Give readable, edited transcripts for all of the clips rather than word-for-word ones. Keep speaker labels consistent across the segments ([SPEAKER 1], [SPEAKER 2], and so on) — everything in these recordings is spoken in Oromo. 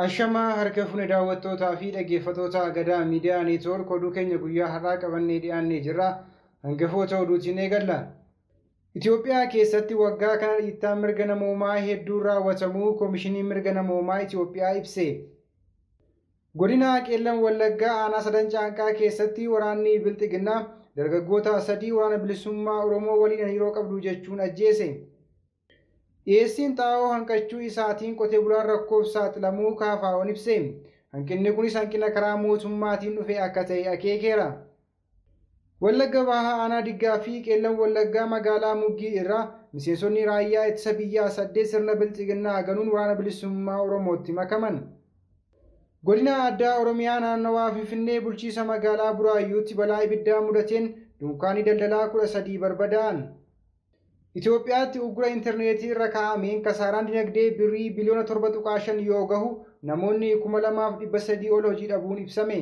[SPEAKER 1] Ashamaa harka fuune daawwattootaa fi dhaggeeffattoota Gadaa Miidiyaa Neetwoork oduu keenya guyyaa har'aa qabannee dhiyaannee jirra. Hangafoota oduutiin eegalla. Itoophiyaa keessatti waggaa kana dhiittaan mirga namoomaa hedduun raawwatamuu Koomishiniin Mirga Namoomaa Itoophiyaa ibse. Godina Qeellam Wallaggaa aanaa Sadan Caanqaa keessatti waraanni Bilxiginnaa dargaggoota sadii waraana bilisummaa Oromoo waliin hariiroo qabdu jechuun ajjeese. Dhiyeessiin xaa'oo hanqachuu isaatiin qotee bulaan rakkoof saaxilamuu KFO'n ibse. Hanqinni kunis hanqina karaa mootummaatiin dhufe akka ta'e akeekeera. Wallagga Bahaa aanaa Diggaa fi Qeellam Wallaggaa magaalaa Muggii irraa miseensonni raayyaa ittisa biyyaa 8 sirna Bilxiginnaa ganuun waraana bilisummaa Oromootti makaman. Godina addaa Oromiyaa naannawaa Finfinnee bulchiisa magaalaa Buraayyuutti balaa ibiddaa mudateen dunkaanii daldalaa 13 barbadaa'an. Itoophiyaatti uggura intarneetii irra kaa'ameen kasaaraan dinagdee birrii biliyoona 7.5 yoo gahu namoonni 2300 ol hojii dhabuun ibsame.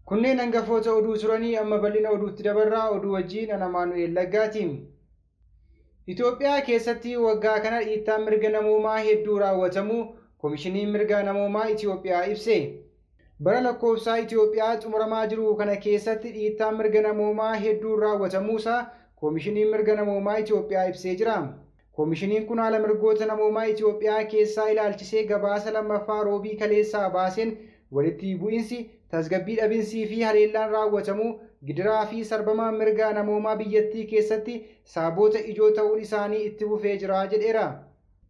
[SPEAKER 1] Kunneen hangafoota oduu turanii amma bal'ina oduutti dabarraa oduu wajjin ana Maanu'eel Laggaatiin. Itoophiyaa keessatti waggaa kana dhiittaan mirga namoomaa hedduu raawwatamuu Koomishiniin Mirga Namoomaa Itoophiyaa ibse. Bara lakkoofsaa Itoophiyaa xumuramaa jiru kana keessatti dhiittaan mirga namoomaa hedduun raawwatamuusaa Koomishiniin Mirga Namoomaa Itoophiyaa ibsee jira. Koomishiniin kun haala mirgoota namoomaa Itoophiyaa keessaa ilaalchisee gabaasa lammaffaa roobii kaleessaa baaseen walitti bu'insi, tasgabbii dhabinsii fi haleellaan raawwatamuu gidiraa fi sarbama mirga namoomaa biyyattii keessatti sababoota ijoo ta'uun isaanii itti fufee jira jedheera.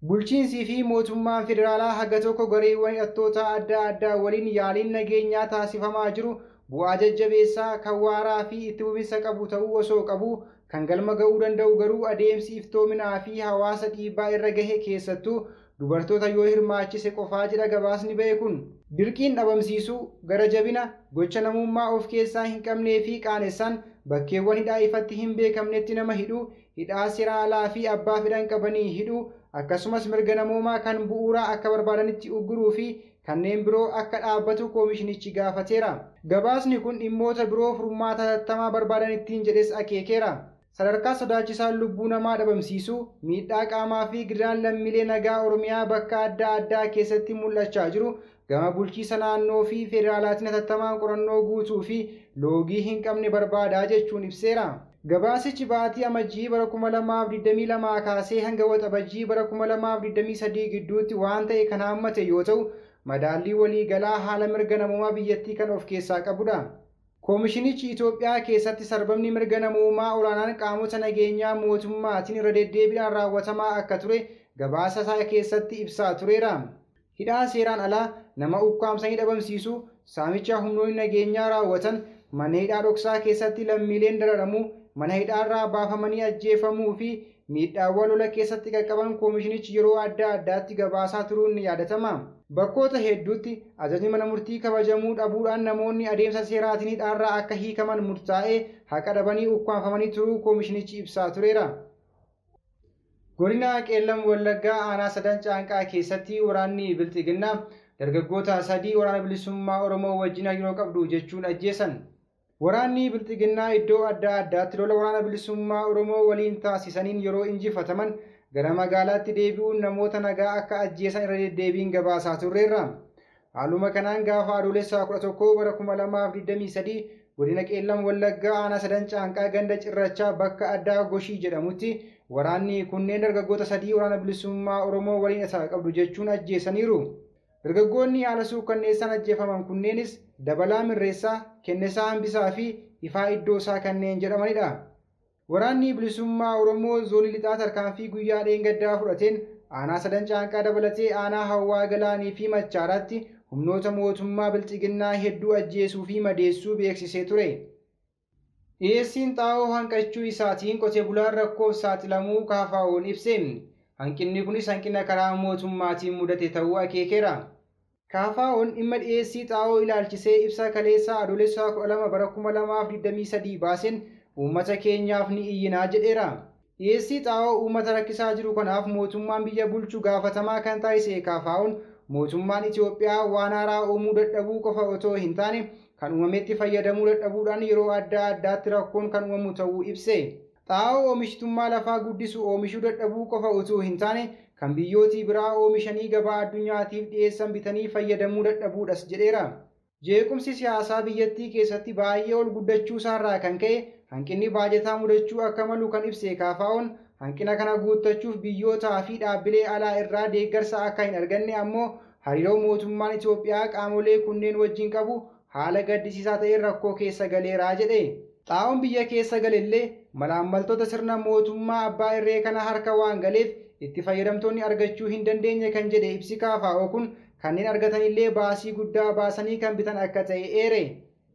[SPEAKER 1] Bulchiinsii fi mootummaan federaalaa haga tokko gareewwan hidhattoota adda addaa waliin yaaliin nageenyaa taasifamaa jiru bu'aa jajjabeessaa kan waaraa fi itti fufinsa qabu ta'uu osoo qabu kan galma ga'uu danda'u garuu adeemsi iftoominaa fi hawaasa dhiibbaa irra gahe keessattuu dubartoota yoo hirmaachise qofaa jedha gabaasni ba'e kun. Dirqiin dhabamsiisuu, gara jabina, gocha namummaa of keessaa hin qabnee fi qaanessan bakkeewwan hidhaa ifatti hin beekamnetti nama hidhuu, hidhaa seera alaa fi abbaa fedhan qabanii hidhuu, akkasumas mirga namoomaa kan bu'uuraa akka barbaadanitti ugguruu fi kanneen biroo akka dhaabbatu koomishinichi gaafateera. Gabaasni kun dhimmoota biroo furmaata hatattamaa barbaadan ittiin jedhes akeekeera. Sadarkaa sodaachisaan lubbuu namaa dhabamsiisuu, miidhaa qaamaa fi gidiraan lammiilee nagaa Oromiyaa bakka adda addaa keessatti mul'achaa jiru gama bulchiisa naannoo fi federaalaatiin hatattamaan qorannoo guutuu fi loogii hin qabne barbaadaa jechuun ibseera. Gabaasichi baatii amajjii bara 2022 kaasee hanga waxabajjii bara 2023 gidduutti waan ta'e kan hammate yoo ta'u, madaallii waliigalaa haala mirga namoomaa biyyattii kan of keessaa qabudha. Koomishinichi Itoophiyaa keessatti sarbamni mirga namoomaa olaanaan qaamota nageenyaa mootummaatiin irra deddeebiidhaan raawwatamaa akka ture gabaasa isaa keessatti ibsaa tureera. Hidhaa seeraan alaa nama ukkaamsanii dhabamsiisuu, saamicha humnoonni nageenyaa raawwatan, mana hidhaa dhoksaa keessatti lammiileen dararamuu, mana hidhaarraa baafamanii ajjeefamuu fi miidhaawwan lola keessatti qaqqaban koomishinichi yeroo adda addaatti gabaasaa turuun ni yaadatama. Bakkoota hedduutti ajajni mana murtii kabajamuu dhabuudhaan namoonni adeemsa seeraatiin hidhaarraa akka hiikaman murtaa'ee haqa dhabanii ukkaamfamanii turuu koomishinichi ibsaa tureera. Godina Qeellam Wallaggaa aanaa Sadan Caanqaa keessatti waraanni Bilxiginnaa dargaggoota sadii waraana bilisummaa Oromoo wajjin hariiroo qabdu jechuun ajjeesan. Waraanni Bilxiginnaa iddoo adda addaatti lola waraana bilisummaa Oromoo waliin taasisaniin yeroo injifataman gara magaalaatti deebi'uun namoota nagaa akka ajjeesan irra deddeebiin gabaasaa turreerra. Haaluma kanaan gaafa adoolessaa 11 bara 2023 godina Qeellam Wallaggaa aanaa Sadan Caanqaa ganda Cirrachaa bakka addaa Goshii jedhamutti waraanni kunneen dargaggoota sadii waraana bilisummaa Oromoo waliin isaa qabdu jechuun ajjeesaniiru. Dargaggoonni haala suukkanneessaan ajjeefaman kunneenis Dabalaa Mirreessaa, Kennesaa Hambisaa fi Ifaa Iddoosaa kanneen jedhamanidha. Waraanni bilisummaa Oromoo zoonii lixaa tarkaanfii guyyaa dheengaddaa fudhateen aanaa Sadan Caanqaa dabalatee aanaa Hawwaa Galaanii fi Machaaraatti humnoota mootummaa Bilxiginnaa hedduu ajjeesuu fi madeessuu beeksisee ture. Dhiyeessiin xaa'oo hanqachuu isaatiin qotee bulaan rakkoof saaxilamuu KFO'n ibse. Hanqinni kunis hanqina karaa mootummaatiin mudate ta'uu akeekeera. KFO'n dhimma dhiyeessii xaa'oo ilaalchisee ibsa kaleessaa adoolessaa 12 bara 2023 baaseen uummata keenyaaf ni iyyinaa jedheera. Dhiyeessii xaa'oo uummata rakkisaa jiru kanaaf mootummaan biyya bulchu gaafatamaa kan taasise KFO'n mootummaan Itoophiyaa waan haaraa uumuu dadhabuu qofa otoo hin taane kan uumametti fayyadamuu dadhabuudhaan yeroo adda addaatti rakkoon kan uumamu ta'uu ibse. Xaa'oo oomishtummaa lafaa guddisu oomishuu dadhabuu qofa otoo hin taane kan biyyootii biraa oomishanii gabaa addunyaatiif dhiyeessan bitanii fayyadamuu dadhabuudhas jedheera. Jeequmsi siyaasaa biyyattii keessatti baay'ee ol guddachuu isaarraa kan ka'e hanqinni baajataa mudachuu akka malu kan ibse KFO'n hanqina kana guuttachuuf biyyootaa fi dhaabbilee alaa irraa deeggarsa akka hin arganne ammoo hariiroo mootummaan Itoophiyaa qaamolee kunneen wajjin qabu haala gaddisiisaa ta'een rakkoo keessa galeeraa jedhe. Xaa'oon biyya keessa galellee malaammaltoota sirna mootummaa abbaa irree kana harka waan galeef itti fayyadamtoonni argachuu hin dandeenye kan jedhe ibsi KFO kun kanneen argatanillee baasii guddaa baasanii kan bitan akka ta'e eere.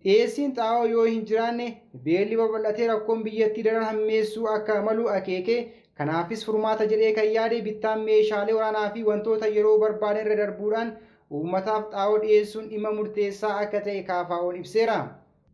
[SPEAKER 1] Dhiyeessiin xaa'oo yoo hin jiraanne beelli babal'atee rakkoon biyyattii daran hammeessuu akka malu akeeke. Kanaafis furmaata jedhee kan yaade bittaan meeshaalee waraanaa fi wantoota yeroo barbaadan irra darbuudhaan uummataaf xaa'oo dhiyeessuun dhimma murteessaa akka ta'e KFO'n ibseera.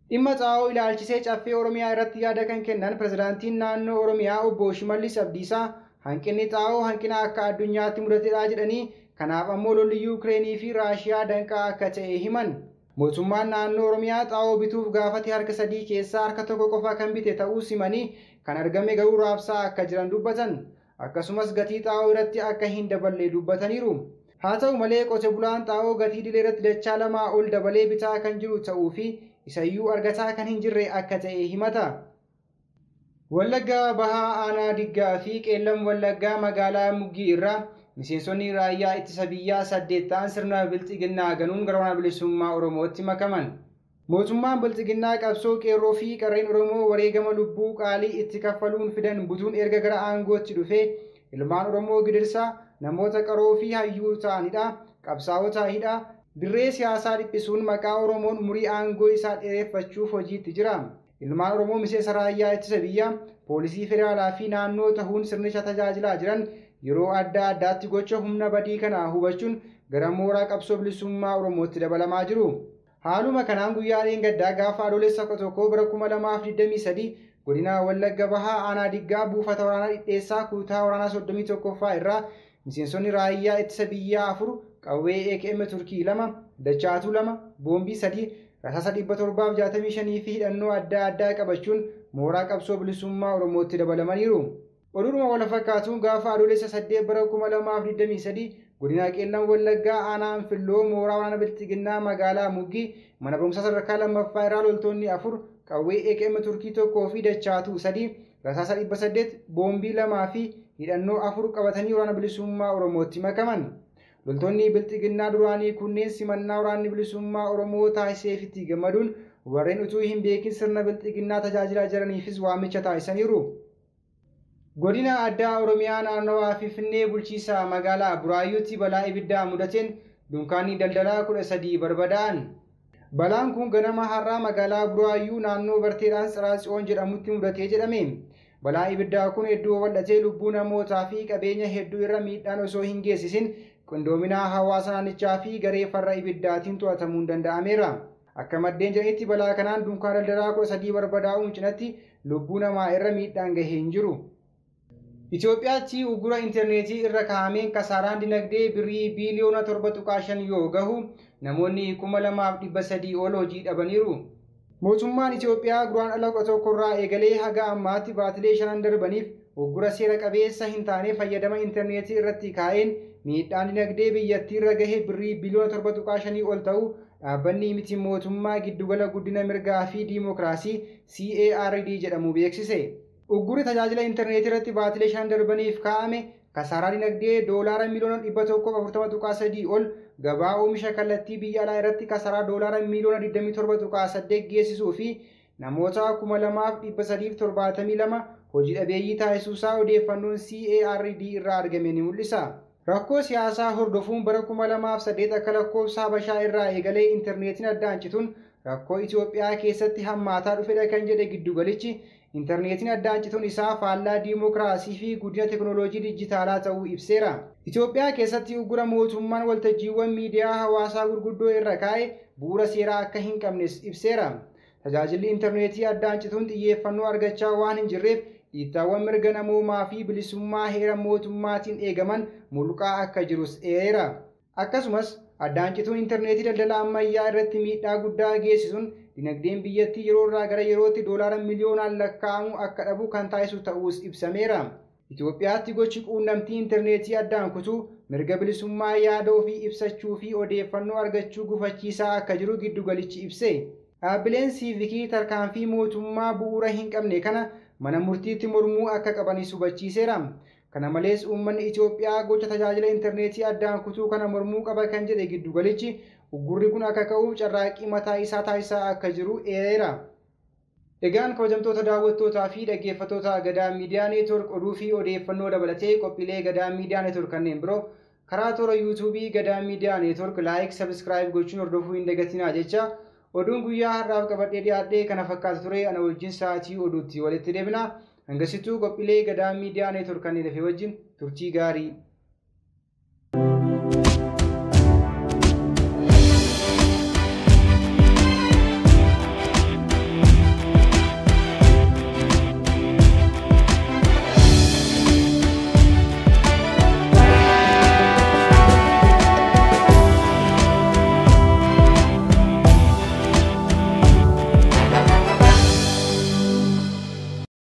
[SPEAKER 1] Dhimma xaa'oo ilaalchisee caffee Oromiyaa irratti yaada kan kennan pirezidaantiin naannoo Oromiyaa obbo Shimallis Abdiisaa hanqinni xaa'oo hanqina akka addunyaatti mudatedha jedhanii kanaaf ammoo lolli Yuukireenii fi Raashiyaa danqaa akka ta'e himan. Mootummaan naannoo Oromiyaa xaa'oo bituuf gaafate harka 3 keessaa harka 1 qofa kan bite ta'uu simanii kan argame garuu raabsaa akka jiran dubbatan. Akkasumas gatii xaa'oo irratti akka hin daballe dubbataniiru. Haa ta'u malee qote bulaan xaa'oo gatii dilee irratti dachaa 2 ol dabalee bitaa kan jiru ta'uu fi isayyuu argataa kan hin jirre akka ta'e himata. Wallaggaa Bahaa Aanaa Diggaa fi Qeellam Wallaggaa magaalaa Muggii irraa miseensonni raayyaa ittisa biyyaa 8 ta'an sirna bilxiginnaa ganuun gara waraana bilisummaa Oromootti makaman. Mootummaan bilxiginnaa qabsoo qeerroo fi qarreen Oromoo wareegama lubbuu qaalii itti kaffaluun fidan butuun erga gara aangootti dhufee ilmaan Oromoo gidirsaa namoota qaroo fi hayyuu ta'anidha. Qabsaa'ota hidha dirree siyaasaa dhiphisuun maqaa Oromoon umurii aangoo isaa dheereffachuuf hojiitti jira. Ilmaan Oromoo miseensa raayyaa ittisa biyyaa, poolisii federaalaa fi naannoo ta'uun sirnicha tajaajilaa jiran yeroo adda addaatti gocha humna badii kana hubachuun gara mooraa qabsoo bilisummaa Oromootti dabalamaa jiru. Haaluma kanaan guyyaa dheengaddaa gaafa adoolessa 11 bara 2023 godina Wallagga Bahaa Aanaa Diggaa buufata waraanaa Dhidheessaa kutaa waraanaa 31ffaa irraa miseensonni raayyaa ittisa biyyaa 4 qawwee AKM Turkii 2, dachaatuu 2, boombii 3, rasaasa 765 fi hidhannoo adda addaa qabachuun mooraa qabsoo bilisummaa Oromootti dabalamaniiru. Oduudhuma wal fakkaatuun gaafa adoolessa 8 bara 2023 godina Qeellam Wallaggaa Aanaa Anfilloo mooraa waraana Bilxiginnaa magaalaa Muggii mana barumsaa sadarkaa 2ffaa irraa loltoonni 4 qawwee AKM Turkii 1 fi dachaatuu 3, rasaasa 800, boombii 2 fi hidhannoo 4 qabatanii waraana bilisummaa Oromootti makaman. Loltoonni Bilxiginnaa duraanii kunneen simannaa waraanni bilisummaa Oromoo taasiseefitti gammaduun warreen utuu hin beekin sirna Bilxiginnaa tajaajilaa jiraniifis waamicha taasisaniiru. Godina addaa Oromiyaa naannawaa Finfinnee bulchiisaa magaalaa Buraayyuutti balaa ibiddaa mudateen dunkaanni daldalaa 13 barbadaa'an. Balaan kun ganama har'aa magaalaa Buraayyuu naannoo Barteedhaan Tsiraatsiyoon jedhamutti mudatee jedhame. Balaa ibiddaa kun hedduu babal'atee lubbuu namootaa fi qabeenya hedduu irra miidhaan osoo hin geessisin qindoomina hawaasa naannichaa fi garee farra ibiddaatiin to'atamuun danda'ameera. Akka maddeen jedhanitti balaa kanaan dunkaana daldalaa 13 barbadaa'uun cinatti lubbuu namaa irra miidhaan gahee hin jiru. Itoophiyaatti uggura intarneetii irra kaa'ameen kasaaraan dinagdee birrii biiliyoona 7.5 yoo gahu namoonni 2300 ol hojii dhabaniiru. Mootummaan Itoophiyaa guraan ala 11 irraa eegalee haga ammaatti baatilee 5 darbaniif uggura seera qabeessa hin taane fayyadama intarneetii irratti kaa'een miidhaan dinagdee biyyattii irra gahe birrii biiliyoona 7.5 ol ta'uu dhaabbanni miti mootummaa giddugala guddina mirgaa fi diimokiraasii CARD jedhamu beeksise. Uggurri tajaajila intarneetii irratti baatilee 5 darbaniif kaa'ame kasaaraa dinagdee doolaara miliyoona 140.3 ol gabaa oomisha kallattii biyya alaa irratti kasaaraa doolaara miliyoona 27.8 geessisuu fi namoota 2372 hojii dhabeeyyii taasisuusaa odeeffannoon CARD irraa argame ni mul'isa. Rakkoo siyaasaa hordofuun bara 2008 akka lakkoofsa Habashaa irraa eegalee intarneetiin addaan cituun rakkoo Itoophiyaa keessatti hammaataa dhufedha kan jedhe giddugalichi intarneetiin addaan cituun isaa faallaa diimokiraasii fi guddina teekinooloojii dijitaalaa ta'uu ibseera. Itoophiyaa keessatti uggura mootummaan waltajjiiwwan miidiyaa hawaasaa gurguddoo irra kaa'e bu'uura seeraa akka hin qabnes ibseera. Tajaajilli intarneetii addaan cituun xiyyeeffannoo argachaa waan hin jirreef dhiittaawwan mirga namoomaa fi bilisummaa heera mootummaatiin eegaman mulqaa akka jirus eereera. Akkasumas addaan cituun intarneetii daldala ammayyaa irratti miidhaa guddaa geessisuun dinagdeen biyyattii yeroo irraa gara yerootti doolaara miliyoonaan lakkaa'amu akka dhabu kan taasisu ta'uus ibsameera. Itoophiyaatti gochi quunnamtii intarneetii addaan kutuu mirga bilisummaa yaada ofii ibsachuu fi odeeffannoo argachuu gufachiisaa akka jiru giddugalichi ibse. Dhaabbileen siivikii tarkaanfii mootummaa bu'uura hin qabne kana mana murtiitti mormuu akka qabanis hubachiiseera. Kana malees uummanni Itoophiyaa gocha tajaajila intarneetii addaan kutuu kana mormuu qaba kan jedhe giddugalichi, uggurri kun akka ka'uuf carraaqqii mataa isaa taasisaa akka jiru eereera. Egaan kabajamtoota daawwattootaa fi dhaggeeffattoota Gadaa Miidiyaa Neetwork, oduu fi odeeffannoo dabalatee qophiilee Gadaa Miidiyaa Neetwork kanneen biroo karaa toora Yuutuubii Gadaa Miidiyaa Neetwork laayik, sabiskiraayib gochuun hordofuu hin dagatinaa jecha, oduun guyyaa har'aaf qabadhee dhiyaadhee kana fakkaata ture. Ana wajjin sa'aatii oduutti walitti deebina. Hangasittuu qophiilee Gadaa Miidiyaa Neetwork kanneen hafe wajjin turtii gaarii.